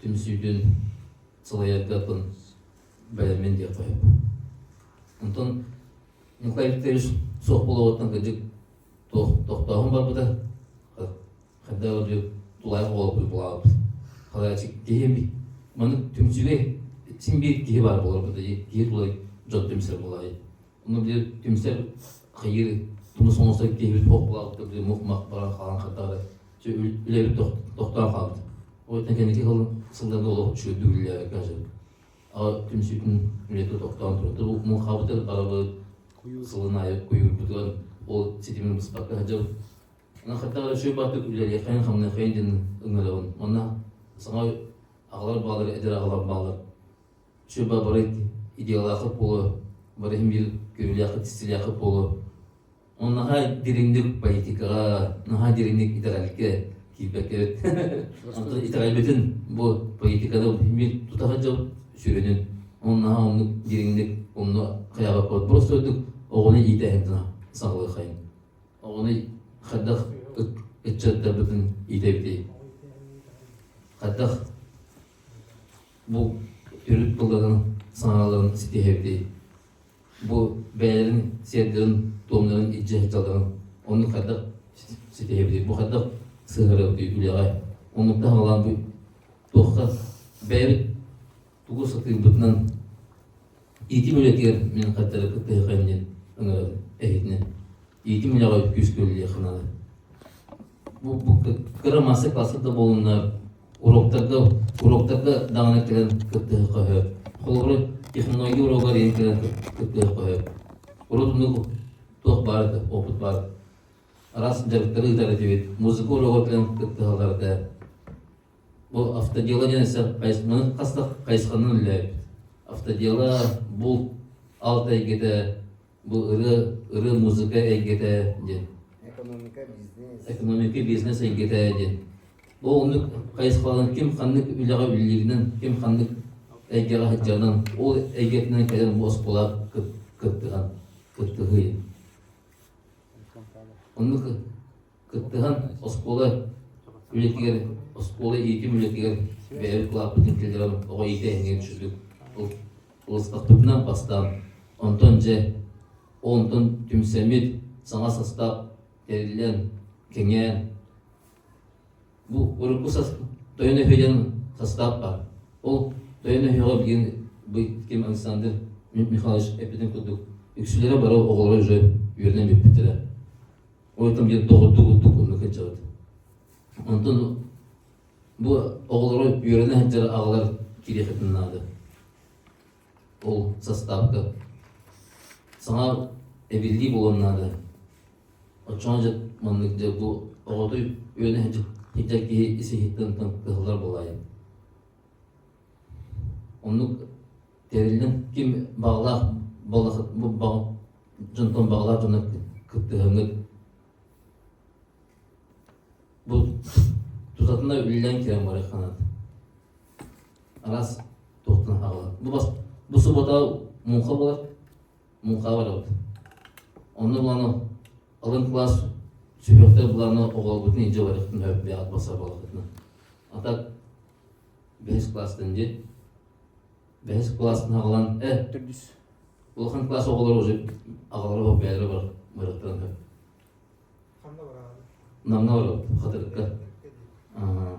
түмсүүтүн салайарга бэлэммин диэххэ сөп. Онтон Николай Викторович суох буолуоҕуттан кырдьык тохтооһун барбыта. Хайдах эрэ тулаайах оҕолорбут булаабыт. Халааччы киһи маннык түмсүүгэ син биир киһи баар буолар киһи тула дьон түмсэр буолаайы. Ону били түмсэр хайыыр тумус оҥостор киһибит суох буолаабыт били мух-мах баран хаалан хайдах эрэ үлэбит тохтоон хаалбыт. Ол кэнники сылларга олох үчүгэйдик үлэлээбэккэ сылдьабыт. Аҕа түмсүүтүн үлэтэ тохтоон турар. Бу муҥхабытыгар барабыт сылын аайы куйуурбутугар ол ситимин быспакка сылдьабыт. Онон хайдах эрэ үчүгэй баҕайытык үлэлиэххэйин, хамныаххайын диэн ыҥырабын. Онно саҥа аҕалар баалар, эдэр аҕалар баалар. Үчүгэй баа бары идеялаахыт буолуо, бары иһин биир көрүүлээххит, истилээххит буолуо. Онон наһаа дириҥник политикаҕа, наһаа дириҥник итэҕэлгэ киирбэккэбит. Онтон итэҕэлбитин бу политиканы биир тута сылдьабыт сүрүнүн. Онон наһаа оннук дириҥник онно хайаабаппыт. Просто ордук оҕону иитээһин саҕалыаххайын. Оҕону хайдах ыччаттарбытын иитэбитий? Хайдах бу төрүт тылларын саҥаларын ситиһэбитий? Бу бэйэлэрин сиэрдэрин-туомнарын илдьэ сылдьалларын ону хайдах ситиһэбитий? Бу хайдах сыһыарабытый үлэҕэ? Оннуктан саҕалаан бу туохха бэйэбит тугу сатыырбытынан иитим үлэтигэр мин хаттары кыттыһыахайын диэн ыҥырабын эһитинэн. Иитим үлэҕэ күүскэ үлэлиэххэ наада. Бу, бу кыра мастер-класстар да буолуннар, уроктарга, уроктарга даҕаны кэлэн кыттыһыахха сөп. Холобура, технология уруогар ийэн кэлэн кыттыһыахха сөп. Урут оннук туох баар этэ, опыт баар. Араас дьарыктары ыытар этибит. Музыка уруогар кэлэн кыттыһаллар этэ. Бу автодела диэн өссө маны хас да хайысханан үлэлээбит. Автодела, булт, алт эйгэтэ, бу ырыа, ырыа музыка эйгэтэ диэн. Экономика, бизнес. Экономика, бизнес эйгэтэ диэн. Бу оннук хайысхаланан ким ханнык үлэҕэ үлэлииринэн, ким ханнык эйгэҕэ сылдьарынан, ол эйгэтинэн кэлэн бу оскуола кыттыһан, кыттыһыы. Оннук кыттыһан оскуола үлэтигэр, оскуола иитим үлэтигэр бэйэбит кылааппытын киллэрэн оҕо иитээһиҥҥэ үчүгдүк ылыстахпытына бастаан, онтон дьэ, онтон түмсэммит саҥа састаап тэриллэн, кэҥээн, бу урукку Тойон Өһүө диэн састаап баар. Ол Тойон Өһүөҕэ билигин бу ким Александр Михайлович эппитин курдук, үксүлэрэ бары оҕолоро уже үөрэнэн бүппүттэрэ. Ол там диэн доҕордуу курдук оннук сылдьабыт. Онтон бу оҕолору үөрэнэ сылдьар аҕалар кириэхитин наада. Ол састаапка саҥа эбиллии буолуон наада. Оччоҕо дьэ маннык дьэ бу оҕоту үөрэнэ сылдьар киһи ис-иһиттэн кыһыллар буолаайын. Оннук тэриллэн ким баҕалаах дьонтон баҕалаах дьоно кыттыһаҥҥыт бу тутатына үлэлээн киирэн барыахха наада. Араас туохтан хаалар. Бу бас бу суббота муҥха буолар, муҥха барабыт. Онно буланы алын класс сүһүөхтэр буланы оҕолорбутун илдьэ барыахтын сөп бэйэҕит басар буолаххытына. А так бэһис класстан дии бэһис класстан аҕалан э Төрдүс. улахан класс оҕолоро уже аҕалара бэйэлэрэ бар барыахтарын сөп. Ханна бараҕын? Намҥа барабыт Хатырыкка. Аа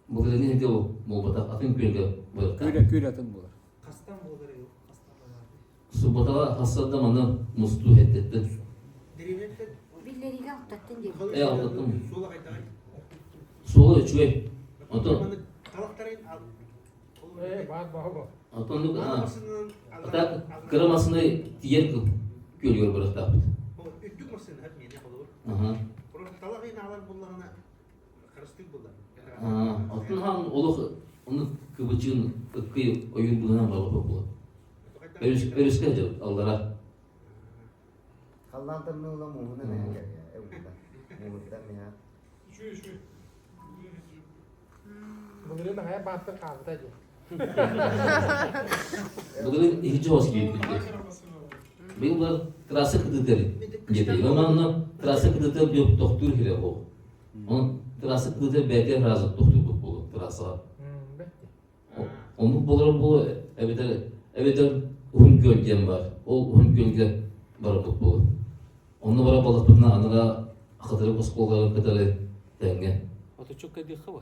Былырыыҥҥы иһирдьэ буолбатах атын күөлгэ барыахтаах. Күөл күөл атын буолар. Хастан буолар хастан буолар? Субботаҕа хасса да манна мустуу хэттеттен. Дэриэбинэттэн Биллэриигэ алтаттан диэбит. Э алтаттан. Суола хайдаҕый? Суола үчүгэй. Онтон Талахтарын Э, баар баҕа Онтон а так кыра массыына тиийэр күөлүгэр барыахтаахпыт. Үрдүк массыына хат миэнэ холобур. Аха. Талах иһин аалар буллаҕына харыстыыр буллар. Оттон хаан олох ону кыбычыын ыккый ойуур быһынан барбат буолар. Өрүс өрүскэ сылдьабыт аллара. Халлаан тымныыла мууһунан эһэ кэлиэ, эбута. Мууһуттан миһэ. Үчүгэй үчүгэй. Былырыын аҕайа бааттар хаалбыта дии. Былырыын иһиччи хос киирбит. Быйыл бар трасса кытыытар диэтэ. Онно трасса кытыыта тохтуур хирэ ол. Трасса кыыта бэйэтэ разы тохтуйбут буолуо трассаҕа. Бэт. Оннук буолара буолуо эбэтэр эбэтэр Уһун Күөл диэн баар. Ол Уһун Күөлгэ барарбыт буолуо. Онно бара балыкпытына анараа хатырык оскуолаларын кытары тэҥҥэ. Отучукка диэххэ ба.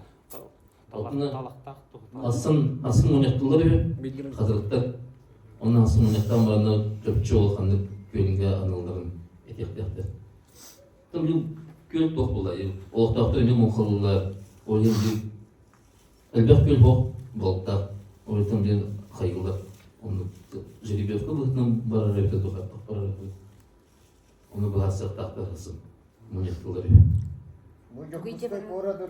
Отуна Талахтаах туһутаах. Асын асын мунньахтылар үһү хатырыктар. Онно асын мунньахтаан бараннар чопчу улаханнык күөлгэ аналларын этиэхтээхтэр. Там күөл туох буолла? Олохтоохтор эмиэ муҥхалыыллар. Ол иһин биир элбэх күөл буох балыктаах. Ол иһин биир хайыылар. Оннук жеребьевка быһыытынан барар эбитэ дуо хайдах барар эбитэ. Ону быһаарсыахтаахтар асын мунньахтылар үһү. Бу Дьокуускай куорат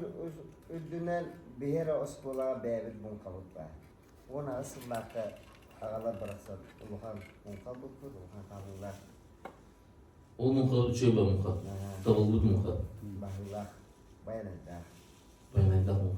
үрдүнэн биһи эрэ оскуолаҕа бэйэбит муҥхабыт баар. 18 сыллаахха аҕалар барахсан улахан муҥха булпут, улахан хаалыылаах. Ол муҥха үчүгэй ба муҥха. Табыллыбыт муҥха. Баһыылаах, байанайдаах. Байанайдаах муҥха.